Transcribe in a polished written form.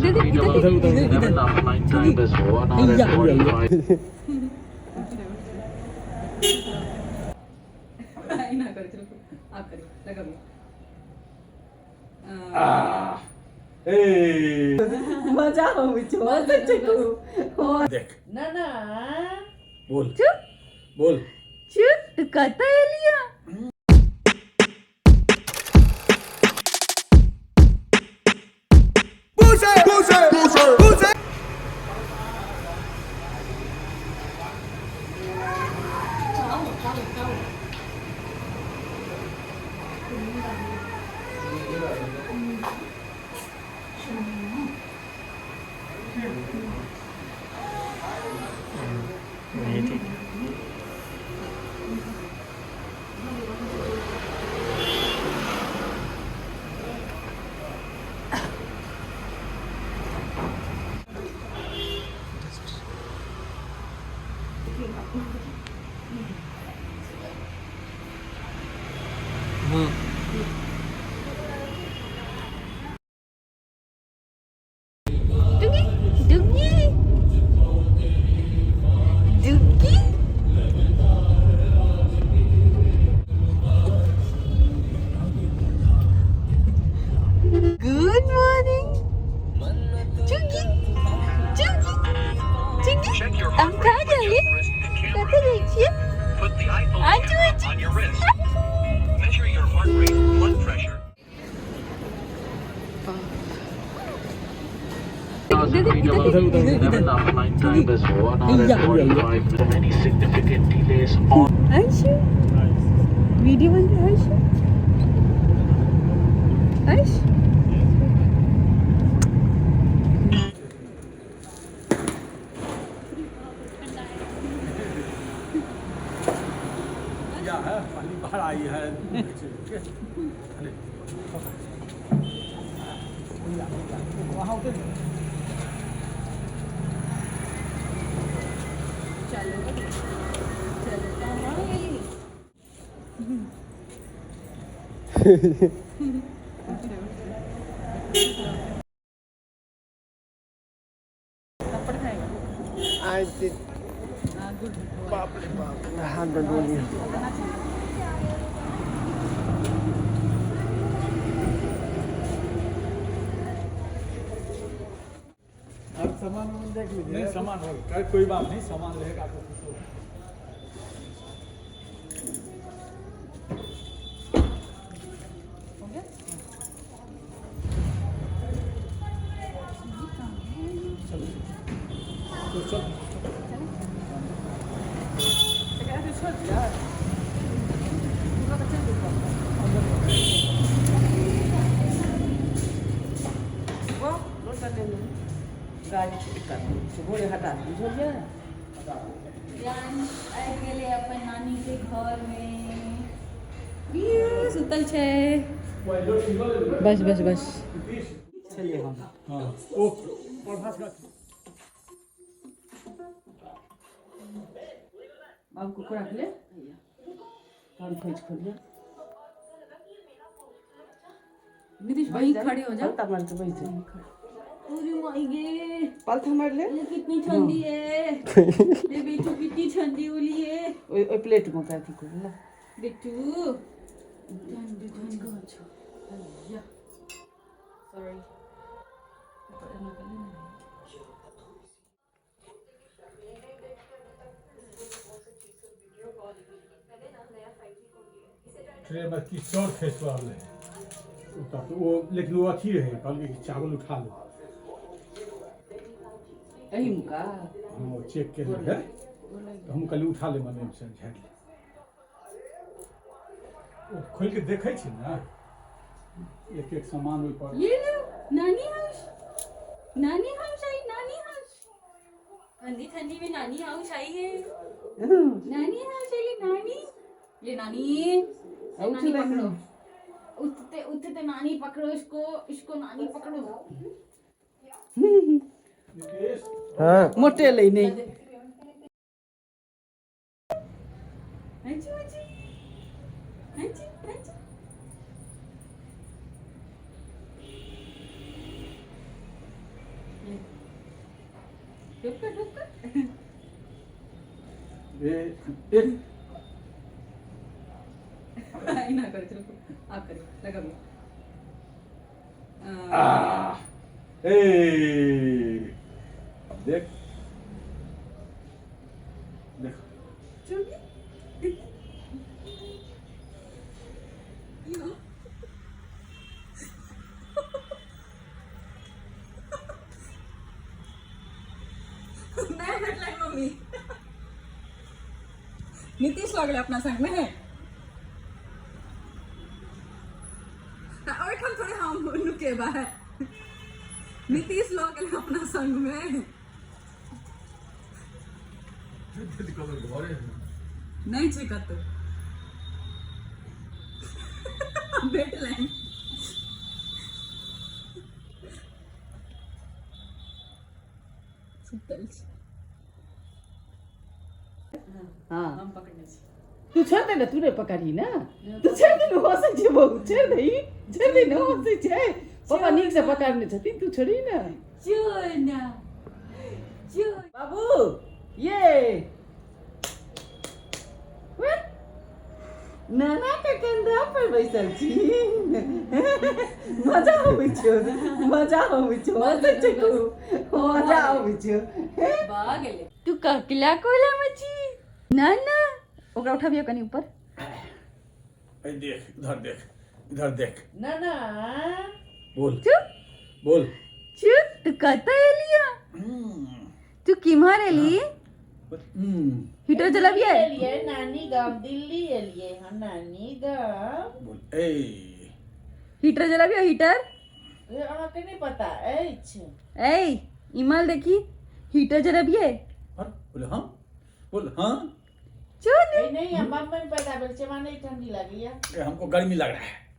इधर इधर इधर इधर। ના કરે, ચલો આ કરે, લગાવ્યો. મજા આવે છે, વાત જ છે. देख। ના ના। बोल बोल। ચૂપ, તું કતા એલિયા। ये ठीक है। ડુગી ડુગી ડુગી। Good morning. ચુગી ચુગી ચુગી, આમ ખા જઈએ, કથે જઈ છીએ? Put the iPhone Achu, camera achu. on your wrist. Measure your heart rate, blood pressure. ઇધર इधर ઇધર ઇધર। Any significant delays on Anshu, video બંધ। અંશુ, અંશ। क्या है, पहली बार आई है। वहाँ उतर। ચાલો ચાલો। बाप रे बाप, हाथ डंडोली। अब सामान वामान देख लीजिए। नहीं, सामान हो गया, कोई बात नहीं, सामान रहेगा तो कुछ होगा। चलो तो चल। ગાડી ભોરે હટા बुझलियै। आबि गेलै अपन नानी के घर में। सुतल छै। बस बस बस। चलिए हम। हाँ, वो प्रभास का। बाबू को राख ले, हम खोज खोलिए। नीतीश, वहीं खड़े हो जाओ। पलथा मार के बैठ। अरे माई गे। पलथा मार ले। ये कितनी ठंडी है ये बेटू, कितनी ठंडी होली है। ओइ ओइ प्लेट में अथी कर ला। बेटू, ठंडी ठंडी। सॉरी। ट्रे में की चौर खसि रहल रहै ओतऽ तऽ ओ, लेकिन ओ अथी रहै, कहलकै कि चावल उठा लो। एहिमे का? हम ओ चेक केने रहै तऽ हम कहलियै उठा ले, मने से झाड़ि ले। ओ खोलि कऽ देखै छै ने एक एक सामान ओहिपर। ये लो, नानी हाउस, नानी हाउस आई, नानी हाउस। ठंडी ठंडी में नानी हाउस आई है, नानी हाउस आई। नानी, ये नानी, ये नानी पकड़ो। उठते उठते नानी पकड़ो इसको, इसको नानी पकड़ो। नितेश। हाँ। मोटे लै नहीं। अंशु, अंशु, अंशु, अंशु। ढुक ढुक। ए ए। एना करै छै, रुकू, आब करियौ, लगाबियौ। आ ए, अब देख देख। नहि भेटलै मम्मी। नीतीश लऽ गेलै अपना संगमे। ओहिठाम थोड़े हम नुकेबै। नीतीश लऽ गेलै अपना संगमे। घरे नहि छै कतौ, भेटलै। सुतल छी। हाँ। हम पकड़ने छी। तू छोड़ दे ने, तू नहि पकड़ही ने, तू छोड़ दे ने। हँसै छै बहुत। छोड़ दही, छोड़ दे ने, हँसै छै। पापा नीक से पकड़ने छथिन, तू छोड़ी ने। चोना चो। बाबू, ये वाह! नाना के कंधा पर बैसल छी, मजा अबै छौ, मजा अबै छौ। हँसै छै खूब, मजा अबै छौ। भऽ गेलै। तू ककला कोला में छी ना ना। ओकरा उठाबियौ कनि ऊपर। ए, देख, इधर देख, इधर देख। ना ना। बोल। चुप। बोल। चुप। तू कतऽ एलिया? तू किम्हर एली? हम्म। हीटर जलाबियै? एलियै नानी गाम, दिल्ली एलियै हम नानी गाम। बोल ए। Heater जलाबियै, heater? ए, अहाँके नहि पता अछि? ए, इमल, देखी, हीटर जलाबियै? और बोले हाँ, बोल हाँ। चल। ए, नहि, हम बम्बई में पैदा भेल छै, हमरा नहि ठंडी लागैया। ए, हमको गर्मी लग रहा है।